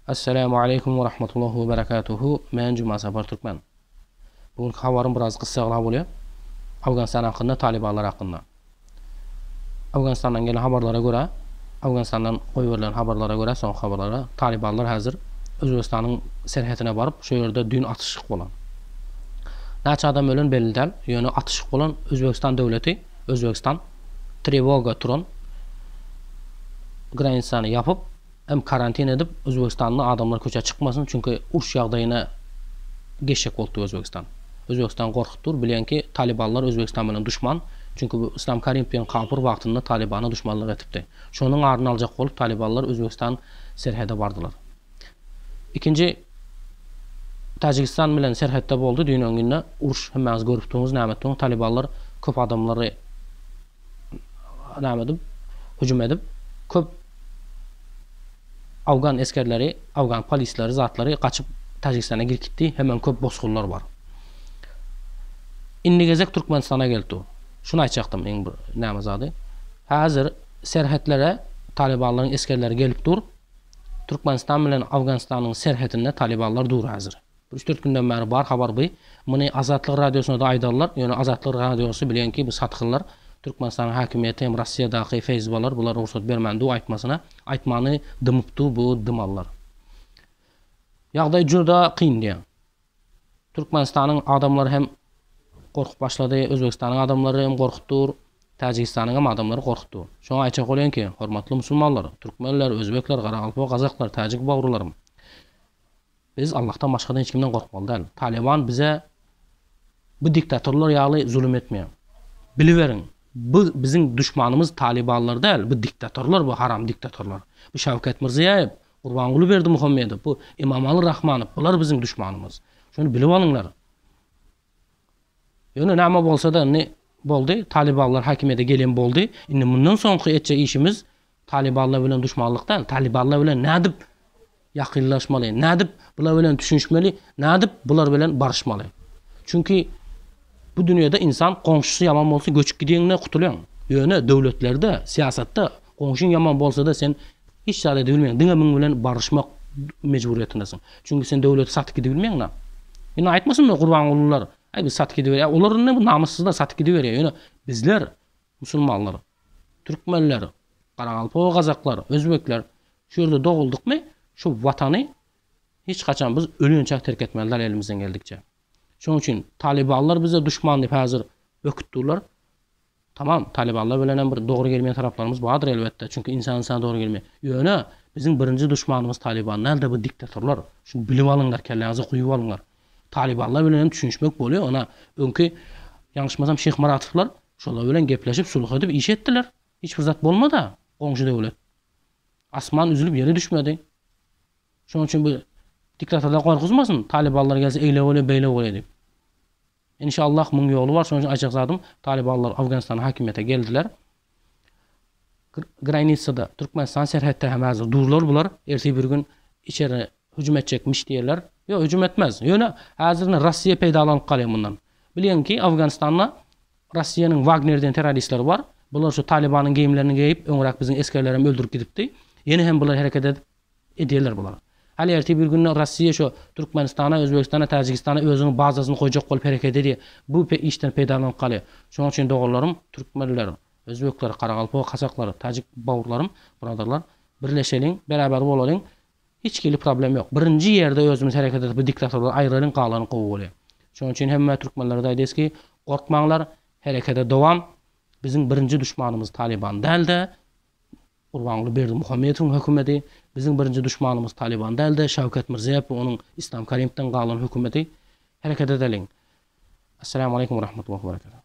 Esselamu aleýkum we rahmetullahi we berekatuhu Men Jumasapar Türkmen. Bu günki habarym biraz gyssagly bolýar. Afganistan hakynda, talybanlar hakynda. Afganistandan gelen habarlara görä, Afganistandan goýberilen habarlara görä, soňky habarlara, talybanlar häzir Özbegistanyň serhetine baryp, şo ýerde düýn atyşyk bolan. Näçe adam ölen belli däl, ýöne atyşyk bolan Özbegistan döwleti, Özbegistan trewoga turan granisany ýapyp, hem karantin edip Özbegistanda adamlar köçä çykmasyn çünki uruş ýagdaýyna geçjek bolupdy Özbegistan. Özbegistan gorkup dur bilýänki talybanlar Özbegistan bilen duşman çünki bu Islam Karimov diýen kapyr wagtynda talybana duşmanlyk etipdi. Şonuň aryny aljak bolup talybanlar Özbegistan serhede bardylar. Ikinji Täjigistan bilen serhetde boldy düýn öňňinde uruş hemmäňiz görüpdiňiz näme etdiňiz talybanlar köp adamlary näme edip, hüjüm edip, köp afgan esgerleri, afgan polisleri, zatlary gaçyp Täjigistana girip gitdi, hemem köp bosgunlar bar. Indi gezek Türkmenistana geldi. Şuny aýtjakdym iň bir näme zady. Häzir serhetlere talybanlaryň esgerleri gelip dur. Türkmenistan bilen Afganistanyň serhetinde talybanlar dur häzir. Bir üç-dört günden bäri bar habar by. Muny Azatlyk Radiosyna-da aýdarlar. Ýöne Azatlyk Radiosy bilýänki bu satgynlar, Türkmenistanyň häkimiýeti hem Rossiýadaky FSB-lar bular rugsat bermän du aýtmasyna. Aýtmany dymyp du bu dymalylar. Ýagdaý juda kyn diýýän. Türkmenistanyň adamlary hem gorkup başlady, Özbegistanyň adamlary hem gorkup dur, Täjigistanyň hem adamlary gorkup dur. Şoňa aýtjak bolýan ki, hormatly musulmanlar, türkmenler, özbekler, garagalpak, gazaklar, täjik bawrularym. Biz Allahdan başgadan hiç kimden gorkmaly däl. Talyban bize bu diktatorlar ýaly zulum etmeýär. Biliberiň, bu biziň duşmanymyz talybanlar däl, bu diktatorlar bu haram diktatorlar. Bu Şawkat Mirziýaýew, Gurbanguly Berdimuhamedow, bu Emomali Rahmanow bular biziň duşmanymyz. Şony bilip alyňlar. Ýöne näme bolsa-da indi boldy, talybanlar häkimiýete gelen boldy. Indi mundan soňky etjek işimiz talybanlar bilen duşmanlyk däl, talybanlar bilen nädip ýakynlaşmaly, nädip bular bilen düşünişmeli, nädip bular bilen baryşmaly. Çünki bu dünýede ynsan goňşusy ýaman bolsa göçüp gidýäňde gutulýaň. Ýöne döwletlerde, syýasatda goňşyň ýaman bolsa-da sen hiç zat edibilmeýäň, diňe muň bilen baryşmak mejburyýetindesiň. Çünki sen döwleti satyp gidibilmeýäň-dä. Indi aýtmasynlar Gurbangulylar, aý biz satyp gidiberýär. Olar indi bu namyssyzlar satyp gidiberýär. Ýöne bizler musulmanlar, türkmenler, garagalpak gazaklar, özbekler şu ýerde doguldykmy, şu watany hiç haçan biz ölýänçäk terk etmeli däl elimizden geldikçe. Şonuň üçin talybanlar bize duşman diýip häzir böküp durlar. Tamam, talybanlar bilen hem bir dogry gelmeýän taraplarymyz bardyr elbetde, çünki ynsan ynsana dogry gelmeýär. Ýöne biziň birinji duşmanymyz talyban däl-de bu diktatorlar. Şuny bilip alyňlar, kelläňize guýup alyňlar. Talybanlar bilen hem düşünişmek bolýar, ona öňki ýalňyşmasam Şyhmyratowlar şolar bilen gepleşip, sulh edip iş etdiler. Hiç bir zat bolmady-a, goňşy döwlet. Asman üzülip ýere düşmedi. Şonuň üçin bu diktatorlar gorkuzmasyn, talybanlar gelse eýle bolýar, beýle bolýar diýip. Inşallah muň ýoly bar, şonuň üçin aýtjak zadym, talybanlar Afganistanda hakimiýete geldiler. Granisada, Türkmenistan serhetde hem häzir durlar bular, ertir bir gün içeri hüjüm etjekmiş diýerler. Ýok, hüjüm etmez. Ýöne häzir ine Russiýa peýdalanyp galýar mundan. Bilýäňki, Afganistanda Russiýanyň Wagner diýen terroristleri bar. Bular şu Talybanyň geýimlerini geýip, öňräk biziň esgerlerem öldürip gidipdi. Ýene hem bular hereket edip, Edýärler bular. Hali ertir bir günde Rossiýa şo Türkmenistana, Özbegistana, Täjigistana özüniň bazasyny goýjak bolup hereket edýär. Bu işden peýdalanyp galýar. Şonuň üçin doganlarym, türkmenler, özbekler, garagalpak, kazaklar, täjik bawurlarym, byradarlar, birleşeliň, beraber bolalyň. Hiç hili problem ýok. Birinji ýerde özümiz hereket edip bu diktatorlary aýyralyň galany gowy bolýar. Şonuň üçin hemme türkmenlere-de aýdýas ki, gorkmaňlar, herekete dowam. Biziň birinji duşmanymyz Talyban däl-de, Gurbanguly Berdimuhamedowyň hökümeti biziň birinji duşmanymyz Talyban däl-de, Şawkat Mirziýaýew we onuň Islam Karimowdan galan hökümeti. Hereket edeliň. Assalamu aleýkum we rahmetullahi we berekatuh.